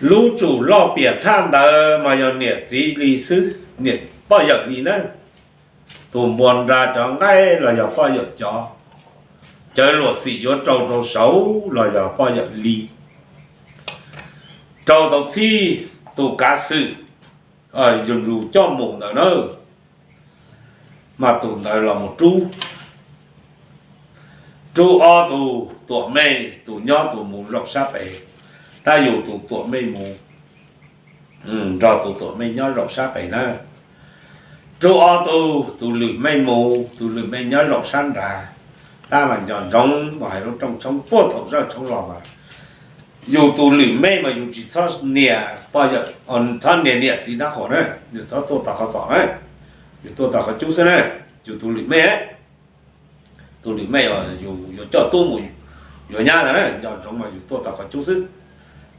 Lub tsum loj piam thaj ntawd mas yog niam txiv li xwb, niam poj yawm li na. Tus npua nra cov nqaij los yog poj yawm cov, cov luam xim yuav rau rau saud los yog poj yawm li. Rau tau txhij tus kav xwm yus coj mus ntawd na, mas tus ntawd los mus rub, rub ob tug tuam mej, tus nyob tus mus zaum sab pem, tab yus tus tuam mej mus nrog tus tuam mej nyob zaum sab pem na. Rub ob tug, tus lwm mej mus, tus lwm mej nyob zaum sab nrad, tab mas nco ntsoov mas hais lub rooj tshoob puag thaum zawj tshoob los mas yus tus lwm mej mas yus tsis txhob nias poj yawm, txhob nias niam txiv dab qhuas na, yus txhob tuaj tog qhov txos na, yus tuaj tog qhov cub xwb na. Yus tus lwm mej, tus lwm mej uas yus yuav coj tub mus yuav nyab ntawd na, nco ntsoov mas yus tuaj tog qhov cub xwb,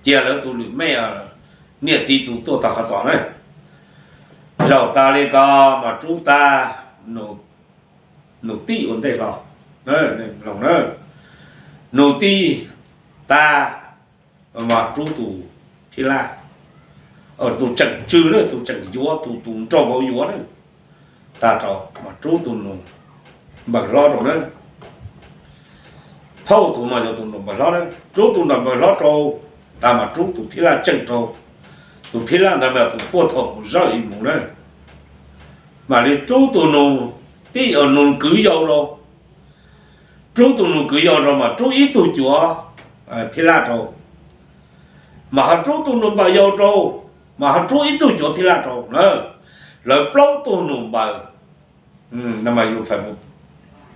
cia lawv tus lwm mej niam txiv tus tuaj tog qhov txos na. Zaum tas li ko mas rub tag, nus tij ua ntej hlo, nus tij tag, mas rub tus phij laj, tus tseem tsw na, tus tseem yuav, tus tus nraug vauv yuav na, tag rau mas rub tus nus npawg hlob rau na. Phauj tus mas yog tus nus npawg hlob na, rub tus nus npawg hlob rau, tas mas rub tus phij laj tseem rau. Tus phij laj ntawd mas tus puag thaum mus zawj mus na, mam li rub tus nus tij, nus kwv yau rau. Rub tus nus kwv yau rau mas rub ib tug cuav phij laj rau, mas ho rub tus nus npawg yau rau, mas ho rub ib tug cuav phij laj rau na. Lawv plaub tug nus npawg, mas yus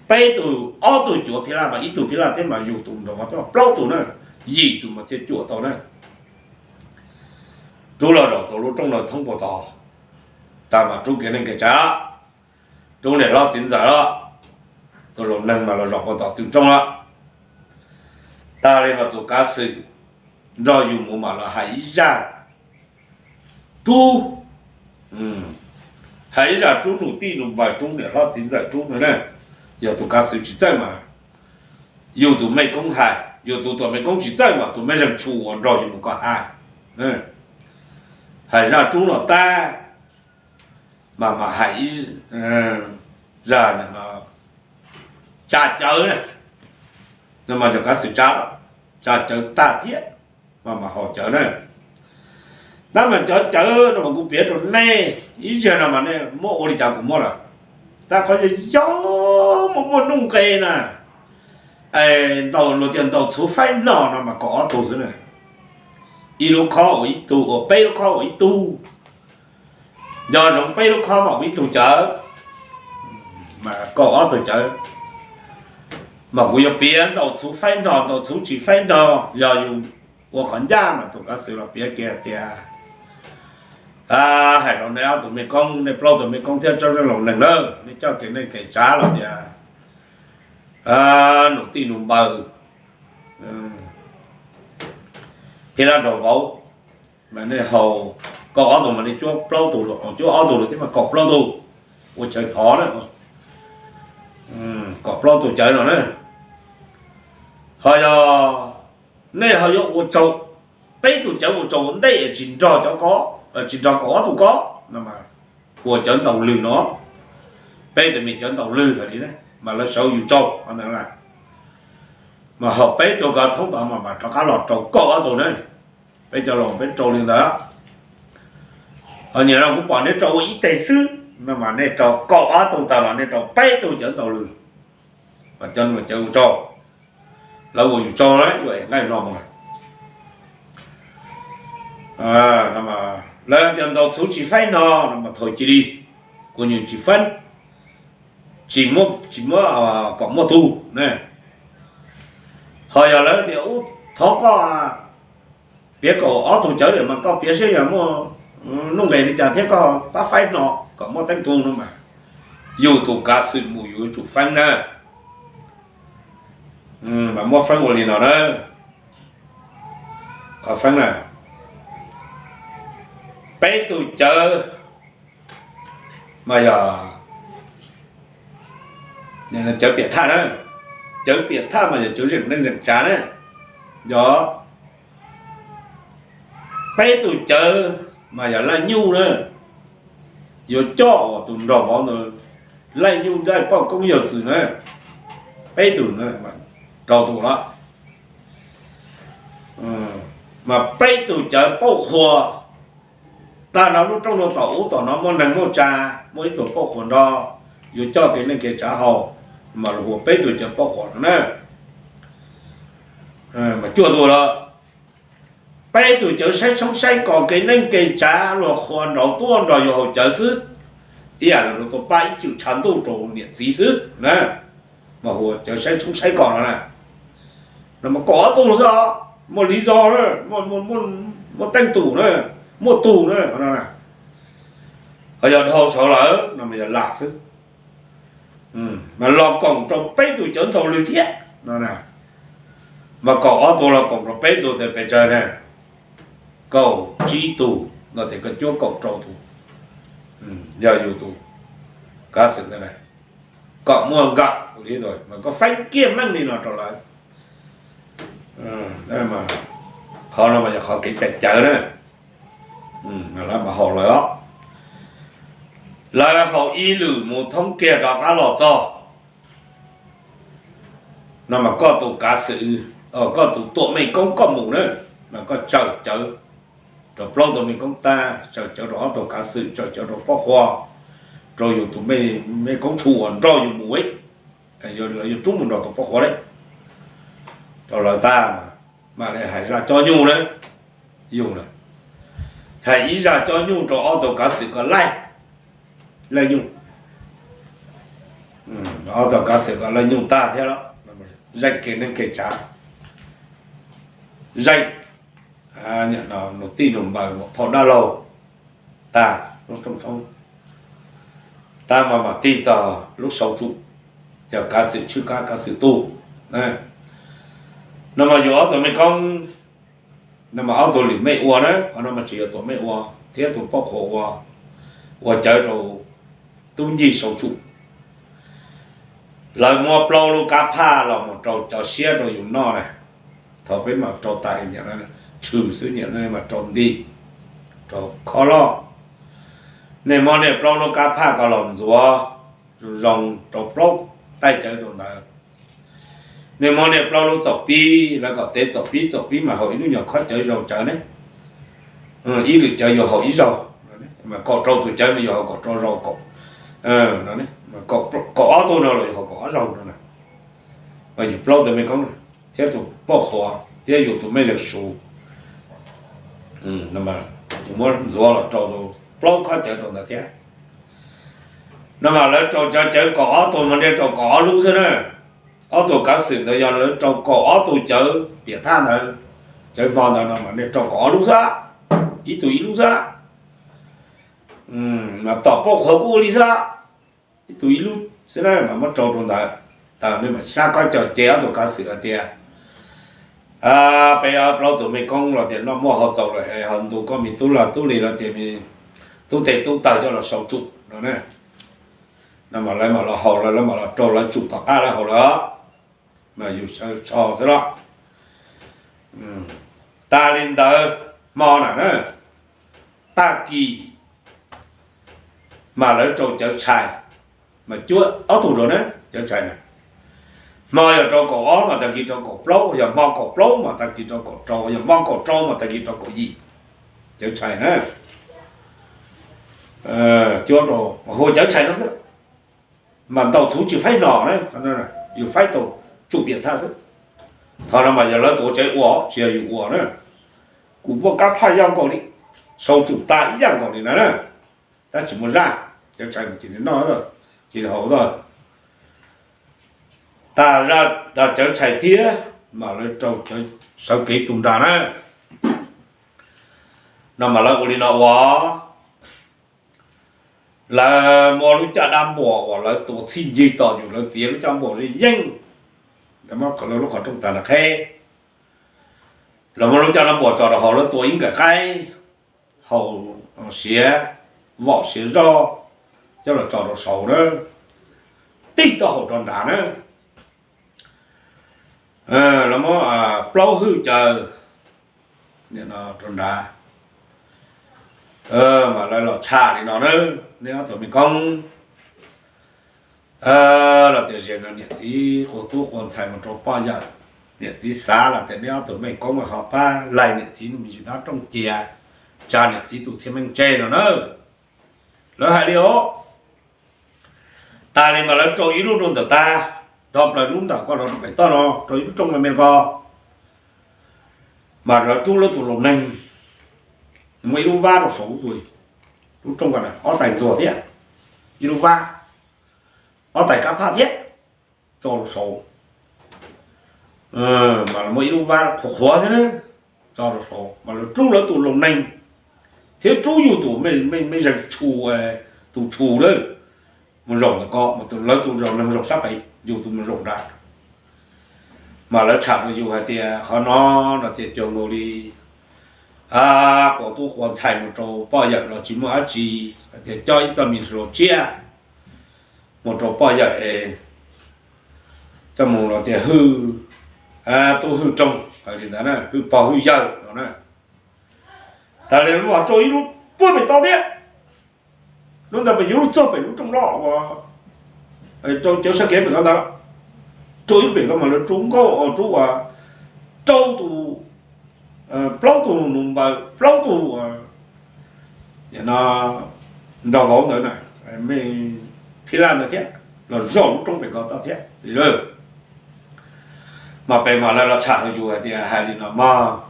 peb tug, ob tug cuav phij laj mas ib tug phij laj thiab mas yus tus nraug vauv thiab mas plaub tug na, yim tus mas thiaj cuam tau na. Rub los zaum tau lub rooj no thoob puag tod, tas mas rub kev neej kev tsav, rub niam hlob txiv ntxawm los, tus laus neeg mas los zaum puag tom tw rooj los. Tas li mas tus kav xwm nrog yus mus mas los hais ib zaj rub, hais ib zaj rub nus tij nus npawg, rub niam hlob txiv ntxawm rub no na. Yog tus kav xwm tsis txawj mas yus tus mej koob hais, yus tus tuam mej koob tsis txawj mas tus mej zeej tshua uas nrog yus mus kom hais, hais zaj rub no tag, mas mam hais ib zaj tsa cawv na, no mas cov kav xwm tsa, tsa cawv tag thiab, mas mam haus cawv na. Tab mas cov cawv no mas kuv piav rau nej ib zaug no mas nej muab ua li cas kuv muab lawm. Tab qhov yog yog muaj muaj nuj nqes na, es ntaus luag tias ntaus txhuv faib no no mas kaum ob tug xwb na. Ib lub khob ua ib tug, ua peb lub khob ua ib tug, nco ntsoov peb lub khob mas ua ib tug cawv, mas kaum ob tug cawv. Mas kuv yuav piav ntaus txhuv faib no, ntaus txhuv tsis faib no, yog yus ua qhov ncaj mas tus kav xwm los piav kiag tias, hais rau nej ob tug mej koob, nej plaub tug mej koob thiab tsob laus neeg na, nej coj kev neej kev tsav los tias nus tij nus npawg, phij laj nraug vauv, mas nej haus kaum ob tug mas nej cuab plaub tug, cuab ob tug lawm thiab mas kaum plaub tug, ua chaw thov na, kaum plaub tug cawv no na. Ho yog nej ho yuav ua tsaug, peb tug cawv ua tsaug ua ntej tsis nrog cov ko, tsis nrog kaum ob tug ko, no mas ua cawv ntaus lwg no, peb tus me cawv ntaus lwg hais li na, mas lawv sawv yus tsaug ntawd na. Mas haus peb tug ko thoob tod mas mam rov qab los rau kaum ob tug na, peb cov laus peb rau li ntawd. Ho nyias no kuv pom neb rau ua ib teg xwb, no mas nej rau kaum ob tug tas los nej rau peb tug cawv ntaus lwg, mas cov no cawv ua tsaug, lawv ua yus tsaug na, yuav ev nqaij no mus. Lawv tias ntaus txhuv tsis faib no, no mas thaum cia li, kuv nws tsis faib, tsis muab, tsis muab kom muaj tug ne. Ho yog lawv tias ub, thov koj piav kaum ob tug cawv lawm mas koj piav seb yog muaj nuj nqes li cas thiab koj pab faib no kom muaj teeb tug no mas, yus tus kav xwm mus yus yuav tsum feeb na. Mas muab feeb ua li no na. Qhov feeb na, peb tug cawv mas yog cawv piam thaj na, cawv piam thaj mas yog cawv zeem neej zeem tsav na. Yog Peb tus cawv mas yog Laij Nyuj na, yuav coj tus nraug vauv ntawd, Laij Nyuj Laij Poj Koob Yawg Txwm na, peb tus rau tus los mas peb tus cawv pauj qhua. Tag nrho lub roob no tom ub tom no muaj neeg muaj tsav, muaj ib tug pauj qhua nrog, yuav coj kev neej kev tsav haus, mas los hu peb tus cawv pauj qhua no na. Mas cuaj tus los, peb tus cawv saib tshoob saib kos kev neej kev tsav luag qhua nraud tuaj nrog yus haus cawv xwb, ib yam li luag tuaj pab ib tsum tshav ntuj rau niam txiv xwb na, mas hu cawv saib tshoob saib kos no na. No mas kaum ob tug xwb os, muaj li zog na, muaj teej tus na, muaj tus na, ho yog dhau saud lawm no mas yog lam xwb. Mas los koom rau peb tus cawv nthaus lwg thiab no na. Mas kaum ob tug los koom rau peb tus tes pes tsawg na, kaum tsib tus no tes koj cuab kaum rau tus, yog yus tus kav xwm ntawd na, kom muaj nkawm li mas koj faib kiag meej li no rau lawv. Qhov no mas yog qhov kev cai cawv na, lawv mas haus lawv os. Lawv haus ib lwm mus thoob kiag rov qab los txog no mas koj tus kav xwm, koj tus tuam mej koob koj mus na, mas koj tsaws cawv rau plaub tug mej koob tag, tsaws cawv rau ob tug kav xwm, tsaws cawv rau poj qhua, rau yus tus mej koob tshu uas nrog yus mus, lawv yuav rub mus nrog tus poj qhua lawm, rau lawv tag, mam li hais zaj cob nyuj na, yus na, hais ib zaj cob nyuj rau ob tug kav xwm ko laij, laij nyuj, ob tug kav xwm ko laij nyuj tag thiab los, zeej kev neej kev tsav, zeej nus tij nus npaws ua phauj dab laug tag, lub rooj tshoob tag mas mam tig txog lub sau tsum, yog kav xwm tshwj kab kav xwm tu. No mas yus ob tug mej koob, no mas ob tug lwm mej ua na, qhov no mas tsis yog tuam mej ua thiab tus poj qhua ua, ua cawv rau tub ncig sau tsum. Lawv muab plaub lub kab phaj los mus rau cov siab rau yus noj na. Thaum peb mas rau tais niam tshwm xwb, niam mas rau nti, rau khob loj. Nej muab nej plaub lub kab phaj ko los ntxuav zoo zoo rau plaub taig cawv rau ntawd. Nej muab nej plaub lub txaum pib, lawv kom tev txaum pib, txaum pib mas haus ib lub nyuag khob cawv zaus cawv ne. Ib lwm cawv yuav haus ib zaug, mas kaum rau tus cawv mas yuav haus kaum rau zaus, kaum ob tug no los yuav haus kaum ob zaug no na. Mas yus plaub tus mej koob na, thiab tus poj qhua, thiab yus tus mej zeeg su, yus muab ntxuav los rau plaub khob cawv rau ntawd thiab. No mas lawv rau cov cawv kaum ob tug mas nej rau kaum ob lub xwb na. Ob tug kav xwm ntawd yog lawv rau kaum ob tug cawv piam thaj ntawd, cawv hmo ntawd no mas nej rau kaum ob lub xwb, ib tug ib lub xwb. Mas tom poj qhua kuj ua li xwb, ib tug ib lub xwb na, mas muab rau rau ntawd. Tas nej mam sab kob caug ces ob tug kav xwm hais tias peb plaub tus mej koob los tias noj muaj haus txaus lawm es ho ntu koj me tub lag tub li los tias tub tes tub taw coj los sau tsum no na. No mas lawv mam los haus lawv, lawv mam los rau lawv tsum tom qab lawv haus lawv, mas yus sawv tso xwb los. Tas li ntawd hmo na na, tag kis mas lawv rau cawv tshais, mas cuab ob tug rau na, cawv tshais na. Hmo yog rau kaum ob mas tag kis rau kaum plaub, yog hmo kaum plaub mas tag kis rau kaum rau, yog hmo kaum rau mas tag kis rau kaum yim. Cawv tshais na, cuab rau hu cawv tshais no xwb. Mas ntau txhuv tsis faib hno na, yus faib tau tsum piam thaj xwb. Thaum no mas yog lawv tus ua tsev ua tsis yog yus ua na. Kuv muaj kab phaj ib yam nkaus li, sau tsum tas ib yam nkaus li na na, tab tsis muaj zaj, cawv tshais ces noj, ces haus tag. Tag zaj cawv tshais thiab mas lawv rau cawv sawv kev tu nra na. No mas lawv ua li no ua, lawv muab lub caj dab npuas uas lawv tua txhij ncig tos yus, lawv txiav lub caj npuas yeej, lawv muab lub qhov rooj tag nrho qheb, lawv muab lub caj dab npuas tso rau hauv, lawv tua ib nkawm qaib, haus siav, vom siav zog, coj los tso rau saud na, tij taub hau rau nrad na. Lawv muab plaub hwj caw rau nrad, Mas lawv los tshaj li no na, neb ob tug mej koob los tias zes no niam txiv quas tub quas ntxhais mus rau poj yawm, niam txiv xav los tias neb ob tug mej koob ho pab laig niam txiv me ntsis dab rooj cia, tsa niam txiv tus txhiaj meej tseg no na. Lawv hais li os. Tas li mas lawv rau ib lub rau ntawm tag, dhau plaws lub ntawm ko rau pem toj no rau ib lub rooj me ko, mas lawv rub lawv tus laus neeg, muaj ib lub vab rau saud, lub rooj ko ob tais ntxuag thiab, ib lub vab, ob tais kab phaj thiab, tso rau saud. Mas lawv muaj ib lub vab qhuav qhuav thiab, tso rau saud mas lawv rub lawv tus laus neeg thiab rub yug tus mej zeeg tshu, tus tshu lawm, mus zaum ntawm ko mas lawv tus laus neeg zaum sab pem, yug tus mus zaum nrad. Mas lawv tsham rau yus hais tias qhov no no tias cuag nkaus li quas tub quas ntxhais mus rau poj yawm los tsis muaj dab tsi, hais tias coj ib txoj me hluas tsiaj mus rau poj yawm es coj mus los tias hwj tub hwj rooj, hais li ntawd na, hwj pog hwj yawg no na. Tas li lub rau ib lub puag pem toj thiab, lub ntawd mas yuav lub txog pem lub rooj loj uas rau cov sab kev pem ko ntawd, rau ib lub pem ko mas lawv rub nkauj rub uas rau tus, plaub tug nus npaws, plaub tug no nrog vauv ntawd na, mej phij laj ntawd thiab, los zaum lub rooj pem ko toj thiab. Mas pem mas lawv los tsham rau yus hais tias hais li no mog,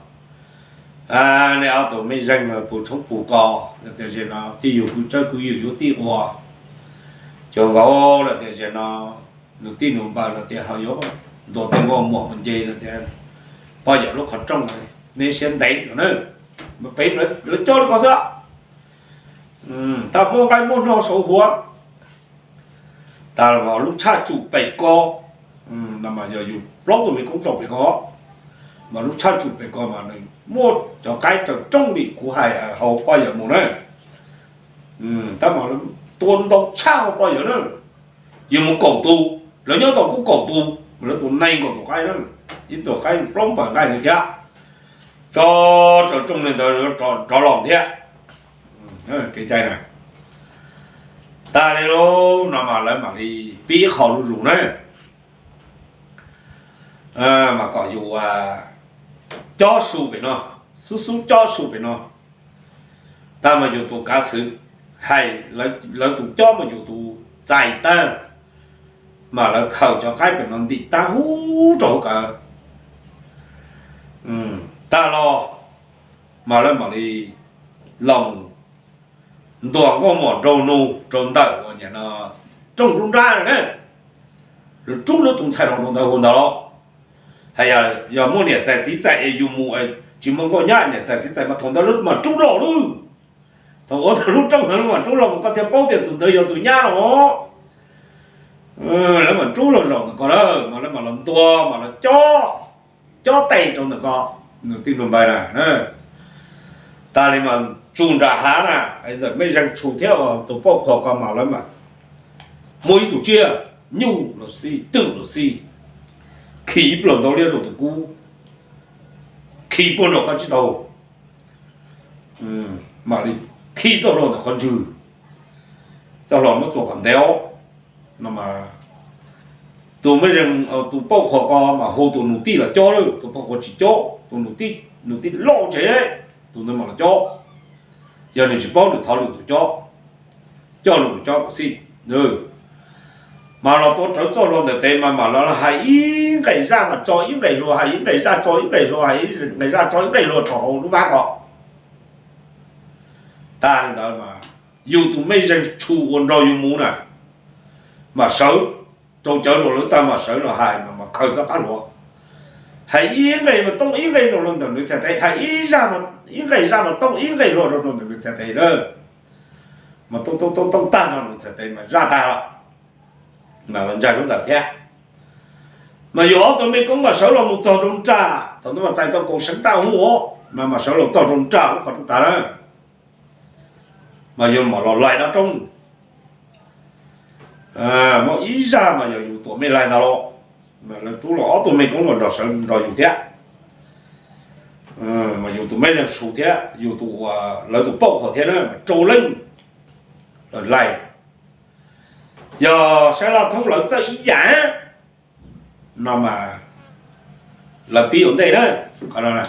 nej ob tug mej zeeg no puv tshoob puv kos los tias zes no tij yug kwv tsawb kwv yim yuav tij quas, cuag nkaus los tias zes no nus tij nus npaws los tias ho yuav ntuas tej nkauj muam mus nce los tias poj yawm lub qhov rooj, neb siab ntev no na. Pem lawv coj li ko xwb. Tag muaj nqaij muaj hno saud huav. Tas lub tshaj tsum pem ko no mas yog yus plaub tug me koob tso pem ko, mas lub tshaj tsum pem ko mas nws muaj cov qaib raws rooj li kuv hais hauv poj yawm mus na. Tab mas tua ntau tshaj hauv poj yawm na. Yus mus kaum tus, lawv nyob tau kuj kaum tus, mas lawv tus nees nkaum tus qaib na, ib tug qaib plaub npaws nqaij li thiab. Tso raws rooj li ntawd rov los thiab. Kev cai na. Tas li lub no mas lawv mam li pib qho lub zus na, mas kom yus cob su pem no, xub xub cob su pem no. Tas mas yus tus kav xwm hais, lawv tus cob mas yus tus txais tawg, mas lawv khaws cov qaib pem no ntim tag huv rau hauv kawg. Tag los mas lawv mam li los ntuas nkauj muam nraug nus rau ntawm uas niam no rooj nruab nrab na. Lawv rub lawv tus ntxhais los rau ntawd hu ntawd los. Hais yog, yog muaj niam txais txiv txais es yus mus tsis muaj nkauj nyab niam txais txiv txais mas thaum ntawd lawv mam rub los lawm. Thaum ua tau lub rooj ntawd lawv mam rub los mas koj thiaj paub tias tus ntawd yog tus nyab los. Lawv mam rub los zaum ntawm ko lawm mas lawv mam los ntua mas los cob, cob tes rau ntawm ko, nws tij nus npaws na. Tas li mas tsuj nram hav na, ntawm mej zeeg tshu thiab tus pauj qhuas ko mas lawv mam muaj ib tug tsiaj nyuj los xij twm los xij, khi ib pluag ntau liab rau tus kub, khi puag nram qab tsib taug, mam li khi txoj hlua ntawm qhov ntswg, txoj hlua muab txuas kom ntev no mas tus mej zeeg, tus pauj qhuas ko mas hu tus nus tij los cob lawm, tus pauj qhuas tsis cob, tus nus tij, nus tij loj tsev, tus ntawd mam los cob. Yog nws tsis paub nws thov lwm tus cob, coj lwm tus cob kom xij. Mas los tua rawv txoj hlua ntawm tes mas mam los hais ib nqes zaj mas tso ib nqes hlua, hais ib nqes zaj tso ib nqes hlua, hais ib nqes zaj tso ib nqes hlua rau hauv lub vab ko. Tas li ntawd mas yus tus mej zeeg tshu uas nrog yus mus na, mam sawv rau cawv rau lawv tag mas sawv los hais mas khaws txoj qab hlua, hais ib nqes mas tooj ib nqes hlua rau ntawm nws txhais tes, hais ib zaj, ib nqes zaj mas tooj ib nqes hlua rau ntawm nws txhais tes lawm. Mas tooj tooj tooj tooj tag no nws txhais tes mas zaj tag lawm, mas los ntsaig lub ntawm thiab. Mas yus ob tug mej koob mas sawv los mus txog rau nram, thaum ntawd mas txais tau kaum seev tag huv, mas mam sawv los txog rau nram lub qhov rooj tag na, mas yus mam los laig dab roob. Muaj ib zaj mas yog yus tuam mej laig ntag los, mas lawv rub los ob tug mej koob los nrog sawv nrog yus thiab. Mas yus tus mej zeeg su thiab yus tus, lawv tus poj huam thiab na, rau leej lawm lais. Yog saib laj thoob lawv txawj ib yam no mas lawv pib ua ntej na, qhov no na.